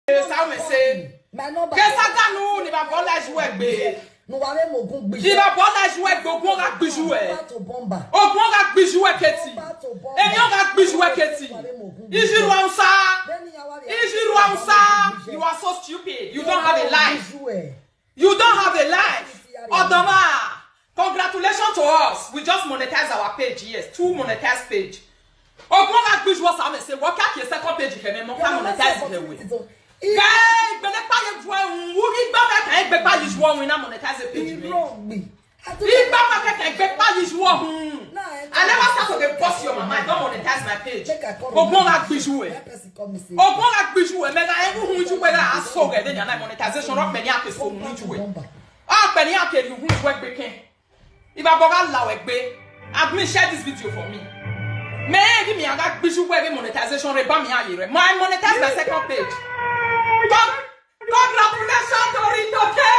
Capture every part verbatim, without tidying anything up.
Samuel say, Kesaganu ni baba Olajue gbe. Ni baba Olajue gbe, ogun ọga gbiju e. Ogun ọga gbiju e keti. Emi ọga gbiju e keti. Ijiru Hausa. Ijiru Hausa. You are so stupid. You don't have a life. You don't have a life. Odoma. Congratulations to us. We just monetize our page. Yes, two monetized page. Ogun ọga gbiju o Samuel say, what can your second page? Can monetize the way. Guy, gbele pa ye ju ehun, wu igba fe kan egbe pa yi ju ohun na monetize page me. Igba fe kan egbe pa yi ju ohun. I never start to dey boss your mama, I don monetize my page. Ogun ọga gbiju e. Ogun ọga gbiju e, mega ehun hun ju we la aso ge de na monetization ro pe ni ake so hun ju we. A pe ni ake ri hun ju we gbe ken. If I boga la we gbe, admin share this video for me. Me give me aga gbiju we monetization re ba mi aye re. My monetize my second page. Con- Congratulations to Ritotarians!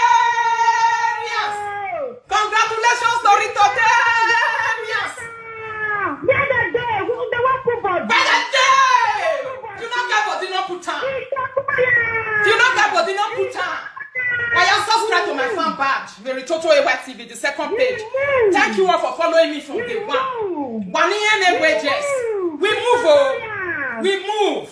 Congratulations to Ritotarians! Where they dey? Who they want put body? Where they dey? You no get body, no put am. You no get body, no put am. Why you subscribe to my fan badge? Very Toto A Y T V, the second page. Thank you all for following me from day one. One year, wages. We move, oh. We move.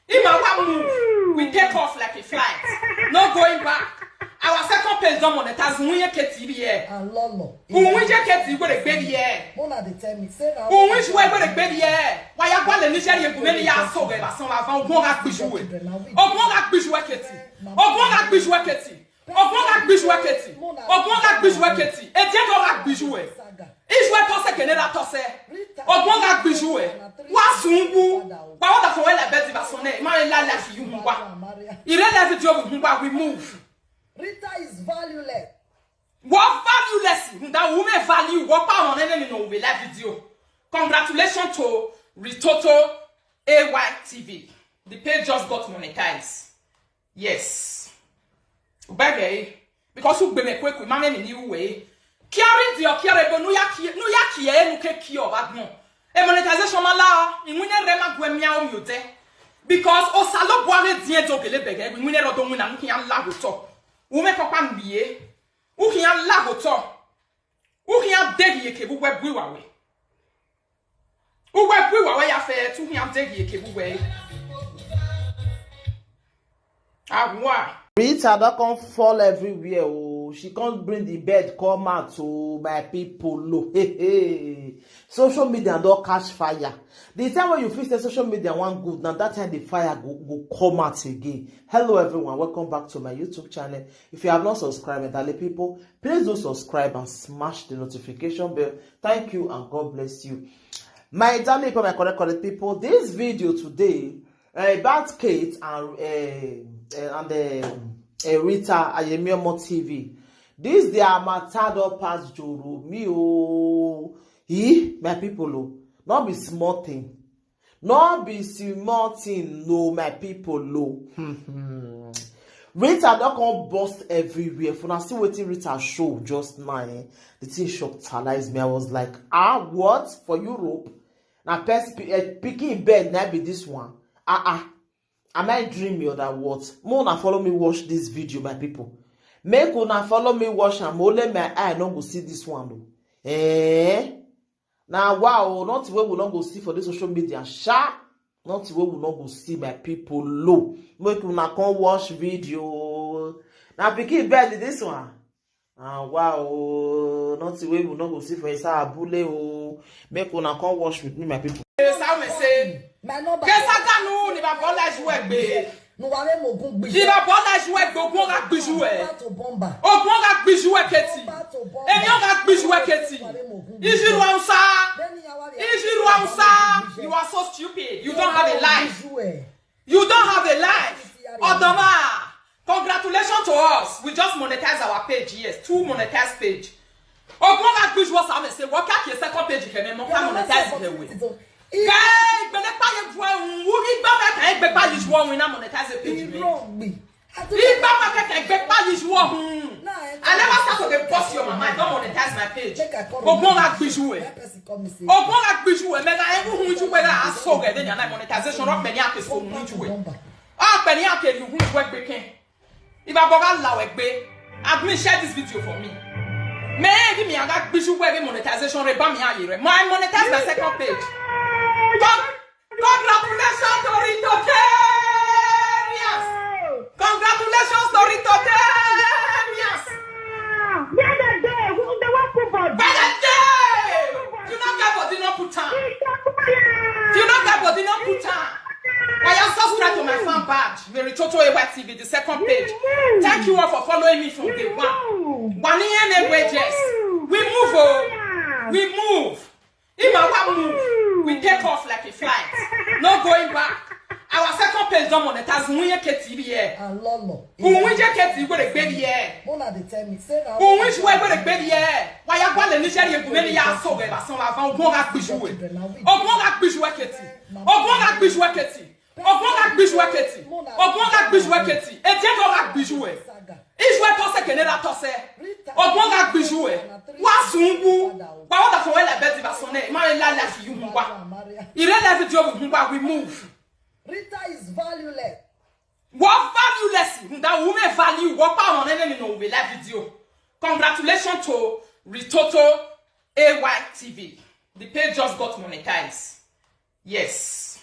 If I want move, we take off like a flight. No going back. Our second page don monetize. Unwinye K T V here. Unwinye K T V go dey gbedi here. Mona dey tell me say na Unwinye go dey gbedi here. Why you go le ni share you go me ya so we ba san wa van ogun ọga gbiju e. Ogun ọga gbiju e keti. Ogun ọga gbiju e keti. Ogun ọga gbiju e keti. Ogun ọga gbiju e keti. E je go ọga gbiju e. Ijue tose kenera tose. Ogun ọga gbiju e. Wa sungu. Wa oda fo wele bezi ba sone. Ma la la fi yu ngwa. Ire la video ngwa, we move. Rita is valueless. What valueless? That woman value. What power on enemy no we live video. Congratulations to Ritoto A Y T V. The page just got monetized. Yes. Ubege, because ugbe me kwe kwe mame mi ni uwe. Kiari di o kiare bo nu ya ki nu ya ki e nu ke ki o ba gbon. E monetization ma la o, inwine re ma gwe mi a o mi o de. Because o sa lo bo are di e do gele bege, inwine ro do nwina mu ki an la go to. U me ko pa mbiye. U ki an la go to. U ki an de ye ke bu we bu wa we. U we bu wa we ya fe tu ki an de ye ke bu we. Awa. Rita don come fall everywhere. Oh, she can't bring the bed come out. Oh, my people, look. Hey, hey. Social media don catch fire. The time when you feel say social media one good, now that time the fire go, go come out again. Hello, everyone. Welcome back to my YouTube channel. If you have not subscribed, darling people, please do subscribe and smash the notification bell. Thank you and God bless you. My darling people, my correct, correct people, this video today uh, about Kate and uh, uh, and uh, uh, Rita Ayemiomo T V. This their matter don pass Joro me oh. Eh, my people oh, not be small thing. Not be small thing, no, my people, no. Rita don come burst everywhere. For now, see wetin Rita show just now. Eh? The thing shocked me. I was like, ah, what? For Europe? Na pes- eh, picking bed, na be this one. Ah, ah. Am I dreaming or that what? Make una follow me watch this video, my people. Make una follow me watch am. Only my eye no go see this one, though. Eh? Na wow, nothing wey we no go see for this social media, sha. Nothing wey we no go see, my people, low. Make una come watch video. Na pikin bed this one. Ah, wow, nothing wey we no go see for inside abule oh. Make una come watch with me, my people. Samuel say, Kesaganu ni baba Olajue gbe. Ni baba Olajue gbe, ogun ọga gbiju e. Ogun ọga gbiju e keti. Emi ọga gbiju e keti. Ijiru Hausa. Ijiru Hausa. You are so stupid. You don't have a life. You don't have a life. Odoma. Congratulations to us. We just monetize our page. Yes, two monetized page. Ogun ọga gbiju o Samuel say, what can your second page? Can monetize the way. Guy, gbele pa ye ju ehun, wu igba fe kan egbe pa yi ju ohun na monetize page me. Igba fe kan egbe pa yi ju ohun. I never start to dey boss your mama, I don monetize my page. Ogun ọga gbiju e. Ogun ọga gbiju e, mega ehun hun ju we la aso ge de ni ana monetization ro pe ni ake so hun ju we. Ah, Pẹ̀lú àkèrè ìhun ìwé gbé kẹ́. Ìbá bọ́ bá la wẹ̀ gbé. Admin, share this video for me. Man, give me a gag bishop where monetization reba me aye. My monetize my second page. Con- Congratulations to Ritotarians! Congratulations to Ritotarians! Where the day? Who the one put for By the day! You not get body, not put time. You not get body, not put time. I am subscribed to my fan badge, Mary Toto A Y T V, the second page. Thank you all for following me from day one. One year and wages. We move, oh. We move. If I want move, we take off like a flight. No going back. Our second page don't monetize. We ain't K T V here. Alolo. We ain't K T V, we the baby here. Mona dey tell me say na. Òun ìṣúwẹ́ gbọ́dọ̀ gbé ni ẹ̀. Wáyà gbọ́dọ̀ níṣẹ́ yẹn kò mẹ́ni yà sọ wẹ̀ bá sanwó àfọ̀n. Ògùn ọ̀gá gbìṣúwẹ́. Ògùn ọ̀gá gbìṣúwẹ́ kẹ̀tì. Ògùn ọ̀gá gbìṣúwẹ́ kẹ̀tì. Ògùn ọ̀gá gbìṣúwẹ́ kẹ̀tì. Ògùn ọ̀gá gbìṣúwẹ́ kẹ̀tì. Ètí ẹ̀kọ́ ọ̀gá gbìṣúwẹ́. Ìṣúwẹ́ tọ́sẹ̀ kẹ̀nẹ́ra tọ́sẹ̀. Ògùn ọ̀gá gbìṣúwẹ́. Wá sùn wú. Wá wọ́n dàfọ̀ wẹ́lẹ̀ bẹ́ẹ̀ ti bá sọ náà. Má lè lálẹ́ àfi yìí hùn wá. Ìrẹ́lẹ̀ fídíò hùn wá, we move. Rita is valueless. What valueless? That woman value. What power on enemy no we live video. Congratulations to Ritoto A Y T V. The page just got monetized. Yes.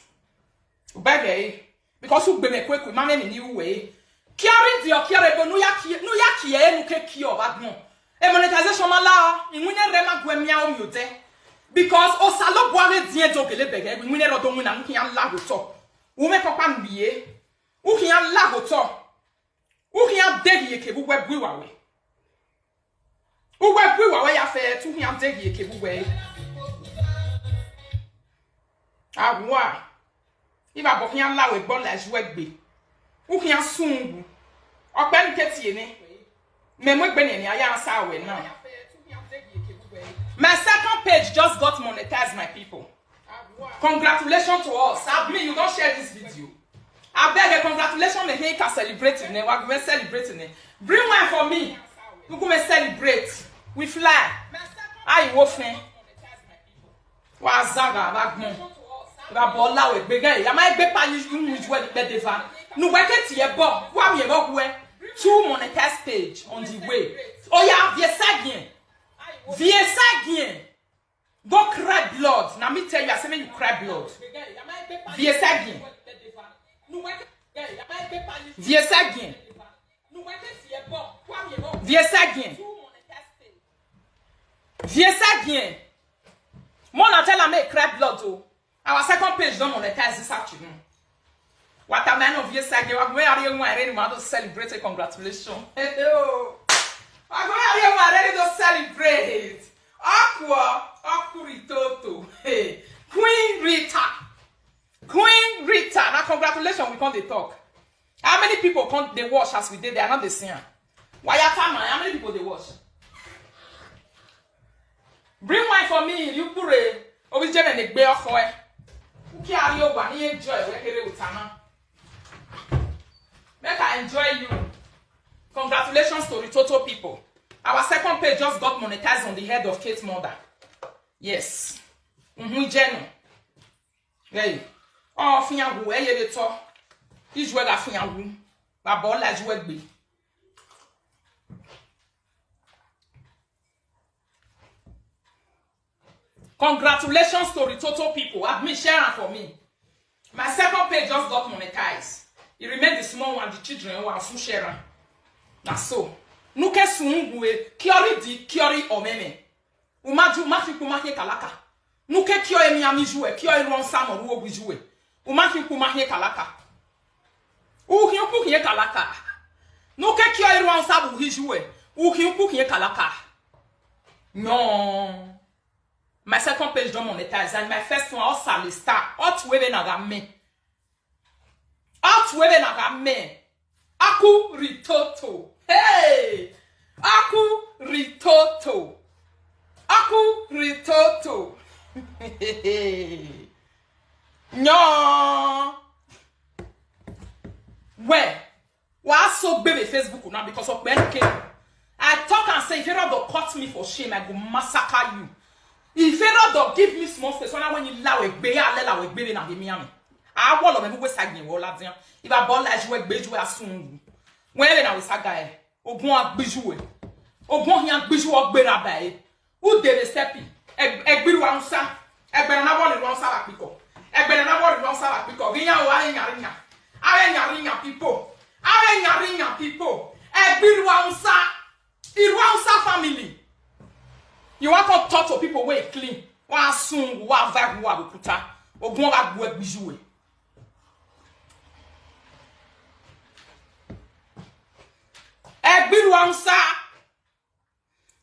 Bẹ́ẹ̀ because who gbẹmẹ kwe kwe mame mi ni uwe. Kiari di okiare bo nu ya ki nu ya ki e nu ke ki o ba gbon. E monetization ma la o. Inwine re ma gwe mi a o mi o de. Because o sa lo bo are di e do gele bege. Inwine ro do nwina nu ki an la go to. Wo me papa mi e. Wo ki an la go to. Wo ki an de ye ke bu we bu wa we. Wo we bu wa we ya fe tu ki an de ye ke bu we. Awa. Iba bo ki an la we bo la ju we gbe. Wo ki an sungu. Ope ni keti e ni. Me mo gbe ni ni aya sa we na. My second page just got monetized, my people. Congratulations to us. Admin, you don't share this video. I beg a congratulations, me he can celebrate it. Wa go celebrate it. Bring wine for me. We go celebrate. We fly. Ayi wo fen. Wa zaga ba gbon. Ba bo la we gbe gan. Ya ma gbe pa ni yu mu ju e gbe de fa. Nu we keti e bo. Wa mi e bo we. Two monetized page on the way. Oh yeah, vie sagien. Vie sagien. Go cry blood. Now me tell you, I say make you cry blood. Vie sagien. Vie sagien. Vie sagien. Vie sagien. Mona tell am make cry blood o. Our second page don monetize this afternoon. What am I no vie sagien? Wa gbe are you ready to celebrate? Congratulations. Hey, oh. Wa gbe are you ready to celebrate? Akwa, akuri toto. Hey, Queen Rita. Queen Rita. Now congratulations, we come dey talk. How many people come dey watch as we dey there? I no dey see am. Why you come? How many people dey watch? Bring wine for me, you pure. Obi jene ne gbe oko e. Uki ari o wa ni enjoy we kere utana. Make I enjoy you. Congratulations to the total people. Our second page just got monetized on the head of Kate mother. Yes. Mhm, jeno. Hey. Oh, fiyan wu e ye de to. Ijwe ga fiyan wu. Ba bo la ju egbe. Congratulations to the total people. Admin, share am for me. My second page just got monetized. It remained the small one, the children who are soon share am. Na so. Nuke sungu e, kiori di, kiori omeme. Umaju mafi kuma he kalaka. Nuke kio emi amiju e, kio iru onsa mo ruo biju e. Umafi kuma he kalaka. Uhi uku he kalaka. Nuke kio iru onsa bu hiju e. Uhi uku he kalaka. No. My second page don monetize and my first one, Osale Star. Hot webe na ga me. Hot webe na ga me. Aku ritoto. Hey! Aku ritoto. Aku ritoto. No. Where? Wa so gbebe Facebook now because of Ben K. I talk and say, if you don't cut me for shame, I go massacre you. If you don't give me small space, when I when you lawe gbe ya le lawe gbe na be me ami. A wolo me bu we sa gin wo la dian. Iba bo la ju e gbe ju e asun. Wen e na we sa ga e. Ogun agbiju e. Ogun hin agbiju o gbe na ba e. U de be sepi. E gbiru ansa. E gbe na wolo ansa la piko. E gbe na wolo ansa la piko. Ginya o are nya rinya. Are nya rinya people. Are nya rinya people. E gbiru ansa. Iru ansa family. You want to talk to people wey clean. Wa sun wa va wa bukuta. Ogun ga gbu e gbiju e. E gbiru ansa.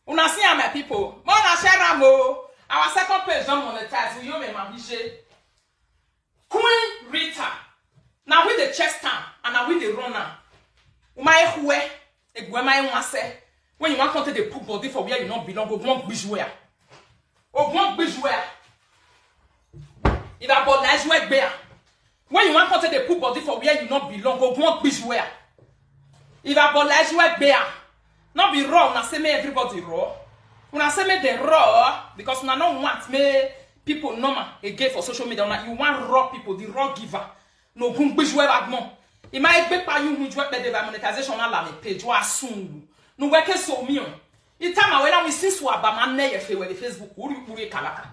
Una see am, my people. More na share am o. Our second page don monetize. Uyome Mabije. Queen Rita. Na we dey chest am and na we dey run am. Uma ehue. Egwe ma enwa se. When you wan come take dey put body for where you no belong, ogun gbiju ya. Ogun gbiju ya. If I body like you, egbe ya. When you wan come take dey put body for where you no belong, ogun gbiju ya. If I body like you, egbe ya. No be raw, una say make everybody raw. Una say make dem raw because una no want make people normal again for social media. Una, you want raw people, the raw giver. No gun gbiju e bagmo. Ima egbe pa you gun ju e pe de ba monetization na la me page wa sun. No we ke so mi o. Ita ma we na we since wa ba ma ne ye fe we the Facebook uri uri kalaka.